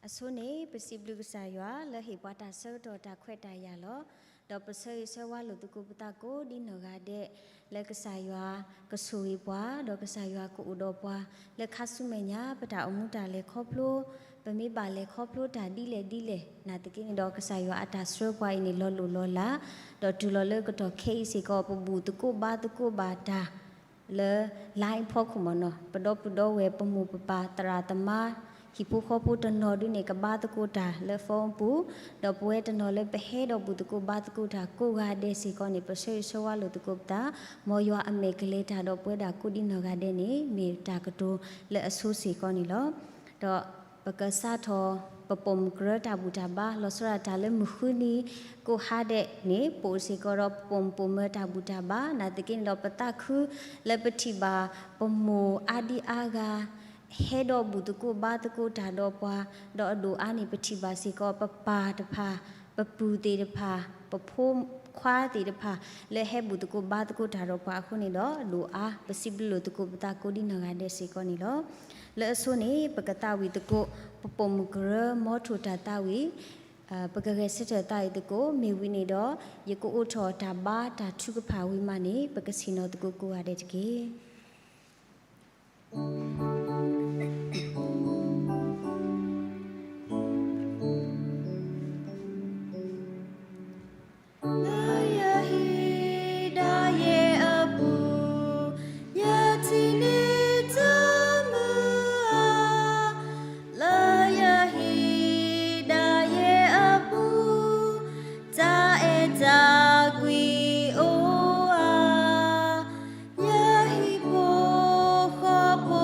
အဆိန့ၣ် ပစံးဘျုးကစၢ်ယွၤလၢဟ့ၣ်ပှၤတၢ်ဆၢကတီၢ်တၢ်ခွဲးတၢ်ယာ်လီၤ. ဒီးပဆၢဂ့ၤဆၢဝါလိာ်သကိးပသးကိးဒ်နီၢ်ဂၤဒဲး, လၢကစၢ်ယွၤကဆိၣ်ဂ့ၤပှၤ, ဒီးကစၢ်ယွၤကအိၣ်ဒီးပှၤ, လၢခါဆူမဲာ်ညါ ပတၢ်အိၣ်မူတၢ်လဲၤခီဖျိ, ပမ့ၢ်ဘၣ်လဲၤခီဖျိတၢ်ဒ်လဲၣ်ဒ်လဲၣ်, နာ်သက့န့ၣ်ဒီး ကစၢ်ယွၤအတၢ်ဆှၢပှၤအံၤန့ၣ် လီၤလိၢ်လီၤလး, ဒီးတုၤလီၤလၢကတီၢ်ခဲအံၤစ့ၢ်ကီး ပဘူၣ်သကိးဘါသကိးဘၣ်တၢ် လၢ line ဖီခိၣ်မ့ၢ်နီၤ, ပဒီပုၢ်ဒီဝဲၢ် ပမိၢ်ပပၢ် သရၣ်သမါ ဟံၣ်ဖိဃီဖိတနီၤဒုန့ၣ် ကဘါသကိးတၢ်လၢ phone ပူၤ, ဒီးပဝဲတနီၤလၢပဟဲဒီးဘူၣ်သကိးဘါသကိးတၢ်ကိးဂၤဒဲးစ့ၢ်ကီးန့ၣ် ပဆၢဂ့ၤဆၢဝါလိာ်သကိးပသး, မ်ယွၤအမဲာ်ကလဲၤတၢ်ဒီးပဝဲဒၣ်ကိးဒ်နီၢ်ဂၤဒဲးန့ၣ် မ့ၢ်တၢ်ကတိၤလၢအဆိစ့ၢ်ကီးန့ၣ်လီၤ. ဒီးပကစးထီၣ် ပပိာ်မုၣ်ကရၢတၢ်ဘူၣ်တၢ်ဘါ လီၤဆီဒၣ်တၢ်လၢမုၢ်ဃုနံၤ ကိးဟါဒဲးန့ၣ် ပိာ်စ့ၢ်ကီးဒီးပပိာ်မုၣ်ပိာ်မၢၤတၢ်ဘူၣ်တၢ်ဘါ, နာ်သက့န့ၣ်ဒီး ပသးခုလၢပထံၣ်ဘၣ် ပမိၢ်အါဒံအါဂၤ ဟဲဒီးဘူၣ်သကိးဘါသကိးတၢ်ဒီးပှၤ, ဒီးအဒိၣ်အါန့ၣ် ပထံၣ်ဘၣ်စ့ၢ်ကီး ပပၢ်တဖၣ်, ပပုၢ်သ့ၣ်တဖၣ်, ပဖိခွါသ့ၣ်တဖၣ် လၢဟဲဘူၣ်သကိးဘါသကိးတၢ်ဒီးပှၤအဃိန့ၣ်ဒီး အဒိၣ်အါ ပစံးဘျုးလိာ်သကိးပသးကိးဒ်နီၢ်ဂၤဒဲးစ့ၢ်ကီးန့ၣ်လီၤ. လၢအဆိန့ၣ် ပကသးဝံၣ်သကိး ပပိာ်မုၣ်ကရၢ မ်ထိၣ်တၢ်သးဝံၣ်, ပကဂဲၤဆၢထၢၣ်သးဝံၣ်သကိး မ့ၢ်ဝံၤန့ၣ်ဒီး ယကအိးထီၣ်တၢ်ဘါတၢ်ထုကဖၣ်ဝံၤမးန့ၣ် ပကဆ့ၣ်နီၤသကိးကိးဂၤဒဲးတက့ၢ်. လၢယဟံၣ်ဒၣ်ယဲအပူၤ, ယထံၣ်န့ၢ်တၢ်မုာ်ဧါ, လၢယဟံၣ်ဒၣ်ယဲအပူၤ, တၢ်အဲၣ်တၢ်ကွံအိၣ်ဧါ, ယဟံၣ်ဖိဃီဖိ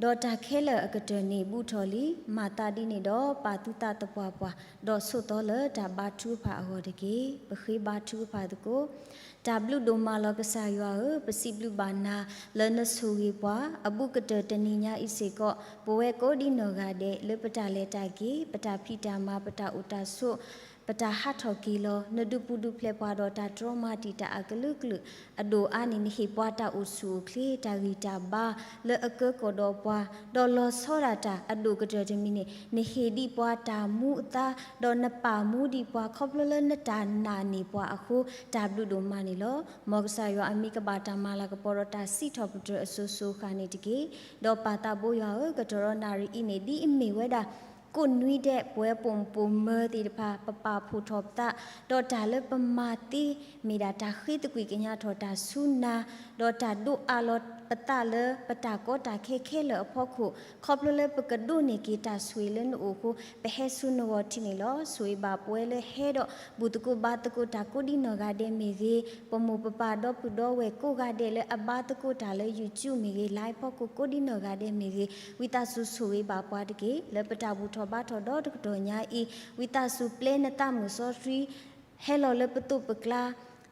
ဒီးတၢ်ခဲလၢာ်အကတၢၢ်န့ၣ် ဘူးထီၣ်လံ. မၤသးဒ်န့ၣ်ဒီး ပာ်သုသးသပှၢ်ပှၢ်, ဒီးဆိးသီလၢတၢ်ဘါထုကဖၣ်အဂီၢ်တက့ၢ်. ပဃ့ဘါထုကဖၣ်သကိး. တၢ်ဘျုးဒိၣ်မးလီၤကစၢ်ယွၤဧၢ, ပစံးဘျုးဘၣ်နၤ လၢနဆိၣ်ဂ့ၤပှၤ အဘူးကတၢၢ်တနံၤညါအံၤစ့ၢ်ကီး, ပဝဲကိးဒ်နီၢ်ဂၤဒဲး လၢပတၢ်လဲၤတၢ်က့ၤ, ပတၢ်ဖံးတၢ်မၤ, ပတၢ်အိၣ်တၢ်ဆိး, ပတၢ်ဟးထီၣ်က့ၤလီၤ, နဒုးပူၤဒုးဖျဲးပှၤဒီးတၢ်တြီမၤတံာ်တာ်အကလုာ်ကလုာ်, အဒိၣ်အါန့ၣ် နဟ့ၣ်ပှၤတၢ်အိၣ်ဆူၣ်အိၣ်ချ့, တၢ်ဂံၢ်တၢ်ဘါ လၢအကၢကီၢ်ဒီးပှၤ, ဒီးလီၤဆီဒၣ်တၢ်အဒိၣ်ကတၢၢ်တမံၤန့ၣ် နဟ့ၣ်ဒံးပှၤတၢ်မူအသါ, ဒီးနပာ်မူဒံးပှၤ ခီဖျိလၢနတၢ်နာ်န့ၢ်ပှၤအဃိ တၢ်ဘျုးဒိၣ်မးန့ၣ်လီၤ. မ်ကစၢ်ယွၤအမံၤကဘၣ်တၢ်မၤလၤကပီၤဒီးတၢ်စံးထီၣ်ပတြၢၤအစိၤစိၤအဃၣ်န့ၣ်တက့ၢ်. ဒီးပၢ်သးဘိယွၤဧၢ, ကတီၢ်ဒီးနၣ်ရံၣ်အံၤန့ၣ် ဒ်အမ့ၢ်ဝဲဒၣ် ကိးနွံဒဲး ပဝဲပိာ်မုၣ်ပိာ်မၢၤသ့ၣ်တဖၣ် ပပာ်ဖှိၣ်ထီၣ်ပသး, ဒီးတၢ်လၢပမၤသ့ မ့ၢ်ဒၣ်တၢ်ဃ့သကွံၢ်ကညးထီၣ်တၢ်ဆူနၤ, ဒီးတၢ်ဒိးအးလီၤပသးလၢပတၢ်ကီတၢ်ခဲခဲလၢာ်အဖီခိၣ်, ခီဖျိလၢပကဒိးန့ၢ်က့ၤတၢ်ဆိၣ်ဂ့ၤလၢနအိၣ်အဃိ ပဟဲဆူနဂီၢ်ထံးန့ၣ်လီၤ. ဆိၣ်ဂ့ၤဘၣ်ပဝဲလၢဟဲဒီး ဘူၣ်သကိးဘါသကိးတၢ်ကိးဒ်နီၢ်ဂၤဒဲးမ့ၢ်ဂ့ၤ, ပမိၢ်ပပၢ်ဒီပုၢ်ဒီဝဲၢ်ကိးဂၤဒဲးလၢအဘါသကိးတၢ်လၢ YouTube မ့ၢ်ဂ့ၤ, live ဖီခိၣ်ကိးဒ်နီၢ်ဂၤဒဲးမ့ၢ်ဂ့ၤ, ဝံသးစူၤဆိၣ်ဂ့ၤဘၣ်ပှၤတက့ၢ်. လၢပတၢ်ဘူၣ်ထီၣ်ဘါထီၣ်ဒီတကတီၢ်ညါအံၤ, ဝံသးစူၤပျဲနသးမုၣ်စီဆှံ ဟဲလီၤလၢပသိးပကျါ,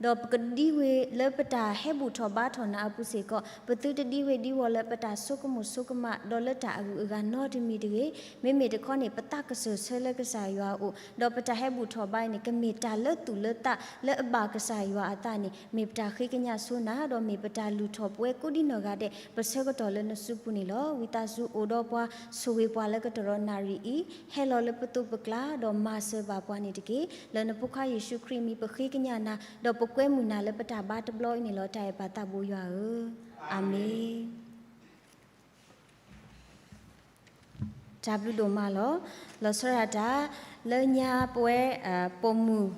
ဒီးပကဒံဝ့ၤလၢပတၢ်ဟဲဘူၣ်ထီၣ်ဘါထီၣ်နၤအပူၤစ့ၢ်ကီး, ပသုတဒံဝ့ၤဒံဝီၤလၢပတၢ်ဆိကမိၣ်ဆိကမး ဒီးလၢတၢ်အဂုၤအဂၤနီတမံၤတဂ့ၤ. မ့မ့ၢ်တခီန့ၣ် ပသးကစၢၢ်ဆၢလၢကစၢ်ယွၤအအိၣ်, ဒီးပတၢ်ဟဲဘူၣ်ထီၣ်ဘါအံၤန့ၣ် ကမ့ၢ်တၢ်လၢသူၣ်လၢသးလၢအဘၣ်ကစၢ်ယွၤအသးန့ၣ် မ့ၢ်ပတၢ်ဃ့ကညးဆိနၤ, ဒီးမ့ၢ်ပတၢ်လုၢ်ထီၣ်ပဝဲကိးဒ်နီၢ်ဂၤဒဲး ပဆၢကတီၢ်လၢနစုပူၤန့ၣ်လီၤ. ဝံသးစူၤအိၣ်ဒီးပှၤ, ဆိၣ်ဂ့ၤပှၤလၢကတီၢ်ဒီးနၣ်ရံၣ်အံၤ, ဟဲလီၤလၢပသိးပကျါ, ဒီးမၤစၢၤဘၣ်ပှၤန့ၣ်တက့ၢ်. လၢနဖိခွါယ့ၣ်ၡူးခရံာ်မံၤ ပဃ့ကညးနၤ, ဒီးပကွဲမုာ်နၤလၢပတၢ်ဘါတဘျီအံၤန့ၣ်လီၤ. တၢ်အဲၣ်ပၢ်သးဘိယွၤဧၢ, အၤမ့ၣ်. တၢ်ဘျုးဒိၣ်မးလီၤ. လီၤဆီဒၣ်တၢ် လၢညါပဝဲ ပိာ်မုၣ်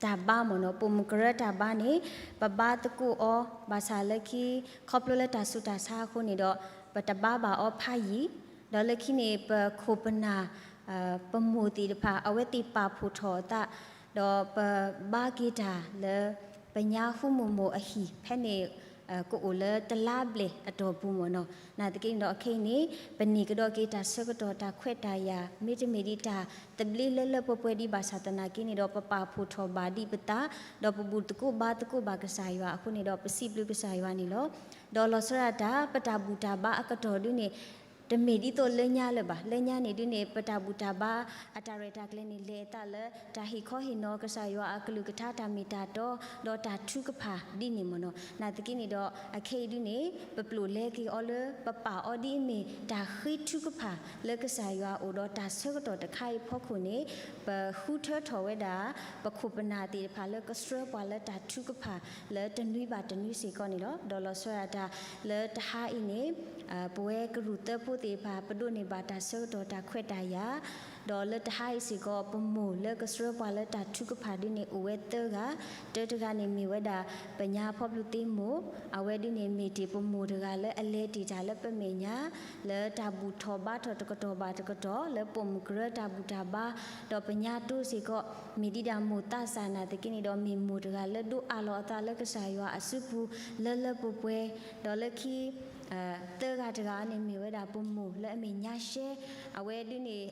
တၢ်ဘါမ့ၢ်နီၤ, ပိာ်မုၣ်ကရၢတၢ်ဘါန့ၣ် ပဘါသကိးအီၤ ဘၣ်ဆၣ်လၢခံ ခီဖျိလၢတၢ်ဆူးတၢ်ဆါအဃိန့ၣ်ဒီး ပတဘါဘၣ်အီၤဖးယံာ်, ဒီးလၢခံန့ၣ် ပခိၣ်ပနၢ် ပမိၢ်သ့ၣ်တဖၣ် အဝဲသ့ၣ်ပာ်ဖှိၣ်ထီၣ်အသး, ဒီးပဘါက့ၤတၢ်လၢ ပညါဃုမိၢ်မိၢ်အဟံၣ် ဖဲန့ၣ် ကအိၣ်လၢတလါဘျဲၣ်အတီၢ်ပူၤမ့ၢ်နီၤ. နာ်သက့န့ၣ်ဒီး အခဲအံၤန့ၣ် ပန့ၢ်ကဒီးက့ၤတၢ်ဆၢကတီၢ်တၢ်ခွဲးတၢ်ယာ် မ့တမ့ၢ်ဒ်တၢ်သဘျ့လၢလၢပှဲၤပှဲၤဒံးဘၣ်ဆၣ်သနာ်က့န့ၣ်ဒီး ပပာ်ဖှိၣ်ထီၣ်ဘၣ်ဒံးပသး, ဒီးပဘူၣ်သကိးဘါသကိးဘၣ်ကစၢ်ယွၤအဃိန့ၣ်ဒီး ပစံးဘျုးကစၢ်ယွၤန့ၣ်လီၤ. ဒီးလီၤဆီဒၣ်တၢ် ပတၢ်ဘူၣ်တၢ်ဘါအကတီၢ်ဒုန့ၣ် တမ့ၢ်ဒ်သိးလၢညါလၢၤဘၣ်. လၢညါန့ၣ်ဒုန့ၣ် ပတၢ်ဘူၣ်တၢ်ဘါအတၢ်ရဲၣ်တၢ်ကျဲၤန့ၣ် လဲၤအသးလၢတၢ်ဟ့ၣ်ခီဟ့ၣ်နီၤကစၢ်ယွၤအကလုၢ်ကထါ တၢ်မ့ၢ်တၢ်တီ ဒီးတၢ်ထုကဖၣ်ဒ်န့ၣ်မ့ၢ်နီၤ. နာ်သက့န့ၣ်ဒီး အခဲအံၤဒုန့ၣ် ပပျိာ်လဲက့ၤအီၤလၢ ပပာ်အီၤဒ်အမ့ၢ်တၢ်ဃ့ထုကဖၣ်လၢကစၢ်ယွၤအအိၣ်ဒီးတၢ်ဆၢကတီၢ်တခါအံၤအဖီခိၣ်န့ၣ် ပဃုထၢထီၣ်ဝဲဒၣ် ပခိၣ်ပနၢ်သ့ၣ်တဖၣ်လၢကဆှၢပှၤလၢတၢ်ထုကဖၣ်လၢတနွံဘၣ်တနွံစ့ၢ်ကီးန့ၣ်လီၤ. ဒီးလီၤဆီဒၣ်တၢ်လၢတဟါအံၤန့ၣ် ပဝဲကရူၢ်သၢဖိသ့ၣ်တဖၣ် ပဒိးန့ၢ်ဘၣ်တၢ်ဆၢကတီၢ်တၢ်ခွဲးတၢ်ယာ်, ဒီးလၢတဟါအံၤစ့ၢ်ကီး ပမိၢ်လၢကဆှၢပှၤလၢတၢ်ထုကဖၣ်ဒုန့ၣ် အိၣ်ဝဲသၢဂၤ, တၢတဂၤန့ၣ်မ့ၢ်ဝဲဒၣ် ပညါဖီဘျုးသ့မိၢ်, အဝဲဒုန့ၣ်မ့ၢ်တ့ၢ်ပမိၢ်တဂၤလၢအလဲၤတ့ၢ်တၢ်လၢပမဲာ်ညါ လၢတၢ်ဘူၣ်ထီၣ်ဘါထီၣ်တကတီၢ်ဘၣ်တကတီၢ် လၢပိာ်မုၣ်ကရၢတၢ်ဘူၣ်တၢ်ဘါ, ဒီးပညါတိစ့ၢ်ကီး မ့ၢ်ဒံးဒၣ်မိၢ်သးစၢ်နာ်သက့န့ၣ်ဒီး မ့ၢ်မိၢ်တဂၤလၢဒိးအးလီၤအသးလၢကစၢ်ယွၤအစုပူၤ လၢလၢပှဲၤပှဲၤ, ဒီးလၢခံ သၢဂၤတဂၤန့ၣ်မ့ၢ်ဝဲဒၣ်ပမိၢ်လၢအမ့ၢ်ညါရှဲ, အဝဲဒုန့ၣ်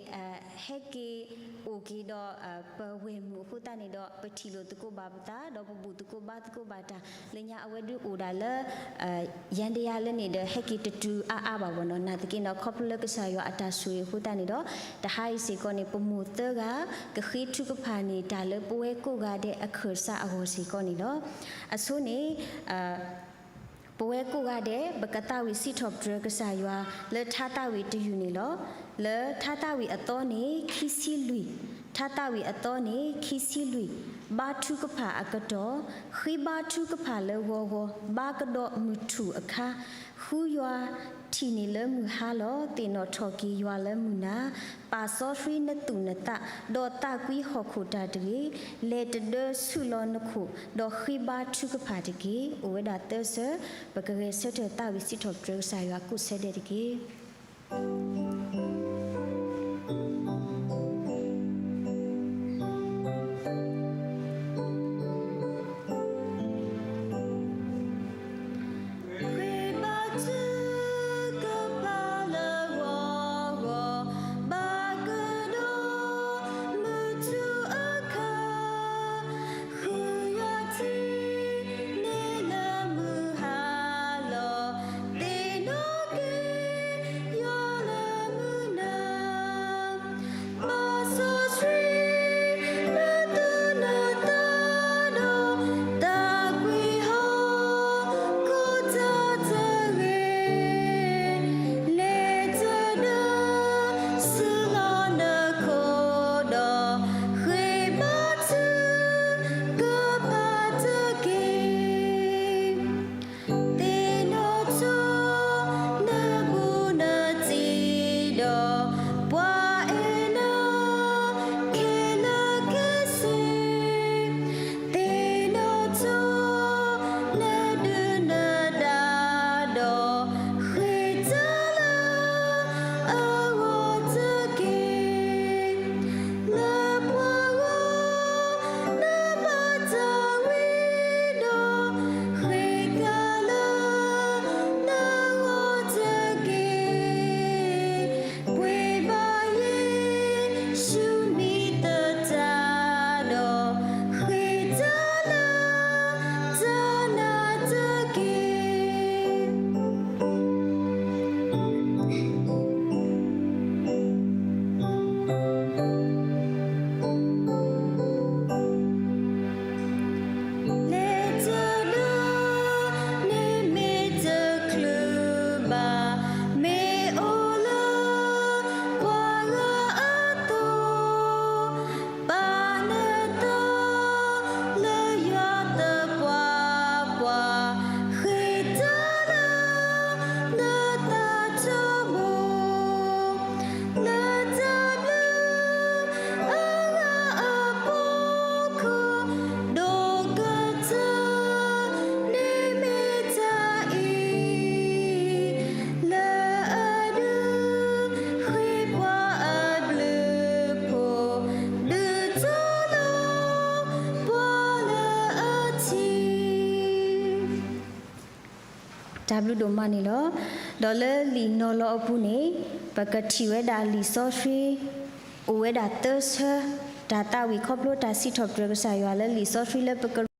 ဟဲက့ၤအိၣ်က့ၤဒီး ပဝဲၢ်မုၣ်အဃိသတးန့ၣ်ဒီး ပထံၣ်လိာ်သကိးဘၣ်ပသး ဒီးပဘူၣ်သကိးဘါသကိးဘၣ်တၢ် လၢညါအဝဲဒုအိၣ်ဒၣ်လၢ ယၤဒယၤလၢန့ၣ်ဒီး ဟဲက့ၤတတုၤအါအါဘၣ်ဘၣ်နီၤ. နာ်သက့ဒီး ခီဖျိလၢကစၢ်ယွၤအတၢ်ဆိၣ်ဂ့ၤအဃိသတးန့ၣ်ဒီး တဟါအံၤစ့ၢ်ကီးန့ၣ် ပမိၢ်သၢဂၤ ကဃ့ထုကဖၣ်န့ၢ်တၢ်လၢပဝဲကိးဂၤဒဲးအခၢၣ်စးအဂီၢ်စ့ၢ်ကီးန့ၣ်လီၤ. အဆိန့ၣ် ပဝဲကိးဂၤဒဲး ပကသးဝံၣ်စံးထီၣ်ပတြၢၤကစၢ်ယွၤ လၢထါသးဝံၣ်တယုၢ်န့ၣ်လီၤ. လၢထါသးဝံၣ်အသီန့ၣ် ခံဆံလွံၢ်, ထါသးဝံၣ်အသီန့ၣ် ခံဆံလွံၢ်, ဘါထုကဖၣ်အကတီၢ်, ဃ့ဘါထုကဖၣ်လၢဂီၤဂီၤ ဘါကဒီးမုၢ်ထူၣ်အခါ, ဃုယွၤထံၣ်န့ၢ်လၢမုၢ်ဟါလီၤ, သ့ၣ်နီၣ်ထီၣ်က့ၤယွၤလၢမုၢ်နၤ, ပာ်စီဆှံနသူၣ်နသး, ဒီးသးကွံဟီၣ်ခိၣ်တၢ်တဂ့ၤ, လဲၤတဒၢဆူၣ်လီၤနခိၣ်, ဒီးဃ့ဘါထုကဖၣ်တက့ၢ်. အိၣ်ဝဲဒၣ်သၢဆၢ, ပကဂဲၤဆၢထၢၣ်သးဝံၣ်စံးထီၣ်ပတြၢၤကစၢ်ယွၤကိးဆၢဒဲးတက့ၢ်. တၢ်ဘျုးဒိၣ်မးန့ၣ်လီၤ. ဒီးလၢလံာ်နီၤလီၤအပူၤန့ၣ် ပကထံၣ်ဝဲဒၣ်လံာ်စီဆှံ အိၣ်ဝဲဒၣ်သၢဆၢ တၢ်သးဝံၣ်ခီဖျိတၢ်စံးထီၣ်ပတြၢၤကစၢ်ယွၤလၢလံာ်စီဆှံလၢပက